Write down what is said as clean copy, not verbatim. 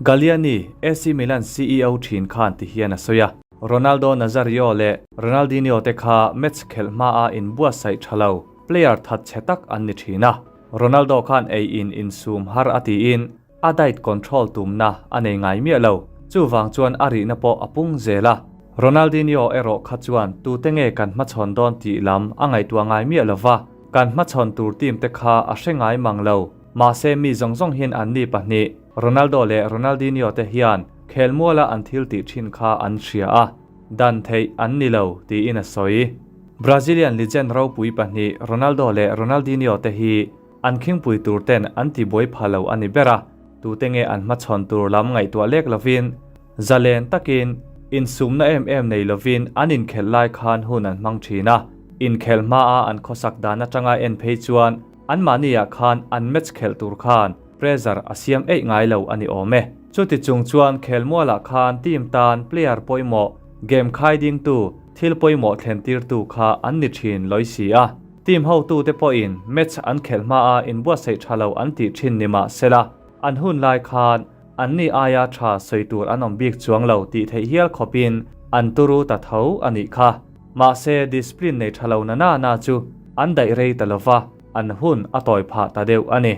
Galliani, AC Milan CEO thin khan ti hian a sawi a. Ronaldo Nazario leh Ronaldinho te kha match khelh hmaa inbuatsaih tha lo player that chhe tak an ni thin a. Ronaldo khan ei in insum har a tiin a diet control tumna a nei ngai miah lo. Chuvang chuan a rihna pawh a pung zel a. Ronaldinho erawh kha chuan tute nge kan hmachhawn dawn tih lam a ngaihtuah ngai miah lo va, kan hmachhawn tur team te kha a hre ngai mang lo. Mahse mi zawng zawng hian anni pahnih, Ronaldo leh Ronaldinho te hian khelmuala an thil tih thin kha an hria a, dan theih an ni lo tiin a sawi. Brazilian legend ropui pahnih Ronaldo leh Ronaldinho te hi an khingpui tur ten an ti buai pha lo a ni ber a, tute nge an hmachhawn tur lam ngaihtuah lek lovin, zalen takin, insumna em em nei lovin an inkhelh lai khan hun an hmang thin a, inkhelh hmaa an khawsak dan atanga en phei chuan Anmahniah khan an match khelh tur khan pressure a siam eih ngai lo a ni awm e. Chuti chung chuan khelmualah khan team tan player pawimawh, game khai dingtu, thil pawimawh thlen tirtu kha an ni thin lawi si a. Team hotute pawhin match an khelh hmaa inbuatsaih tha lo an tih thin ni mah sela, an hun lai khan anni aia tha sawi tur an awm bik chuang lo tih theih hial khawpin an turu ta tho a nih kha. Mahse, discipline nei tha lo na na na chu an daih rei ta lova, an hun a tawi phah ta deuh a ni.